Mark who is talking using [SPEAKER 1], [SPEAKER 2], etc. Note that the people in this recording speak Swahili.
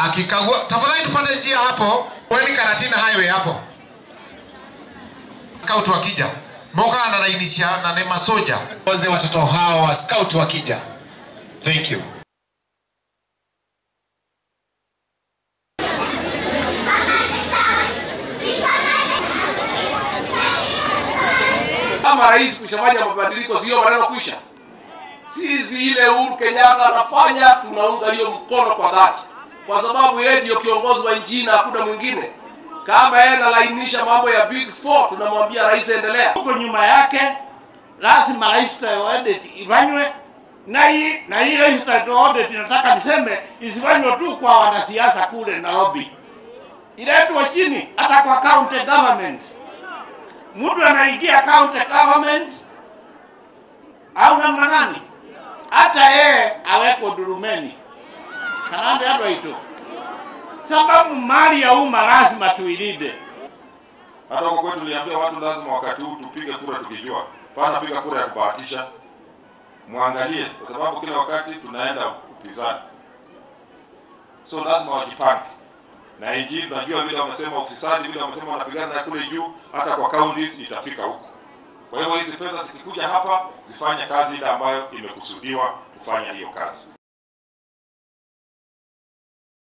[SPEAKER 1] Akikagua, tafadhali tupate njia hapo, weni Karatina Highway hapo. Scout wakija, Moka analainisha na Nema Soja. Wazee watoto hao wa scout wakija. Thank you.
[SPEAKER 2] Kama rais kushafanya mabadiliko, sio maneno kuisha. Sisi ile Uhuru Kenyatta anafanya, tunaunga hiyo mkono kwa dhati, kwa sababu yeye ndio kiongozi wa nchi na hakuna mwingine. Kama yeye analainisha mambo ya Big Four, tunamwambia rais endelea.
[SPEAKER 3] Huko nyuma yake lazima lifestyle audit ifanywe, na hii lifestyle audit nataka niseme isifanywe tu kwa wanasiasa kule Nairobi, iletwe chini hata kwa county government. Mtu anaingia county government au namna gani, hata yeye aweko durumeni kanande hapo ito, sababu mali ya umma lazima tuilinde.
[SPEAKER 4] Hata huko kwetu tuliambia watu lazima wakati huu tupige kura tukijua. Pana piga kura ya kubahatisha. Muangalie kwa sababu kila wakati tunaenda upinzani. So lazima wajipange. Na injili tunajua vile wamesema ufisadi, vile wamesema wanapigana na kule juu, hata kwa counties itafika huko. Kwa hivyo hizi pesa zikikuja hapa zifanye kazi ile ambayo imekusudiwa kufanya hiyo kazi.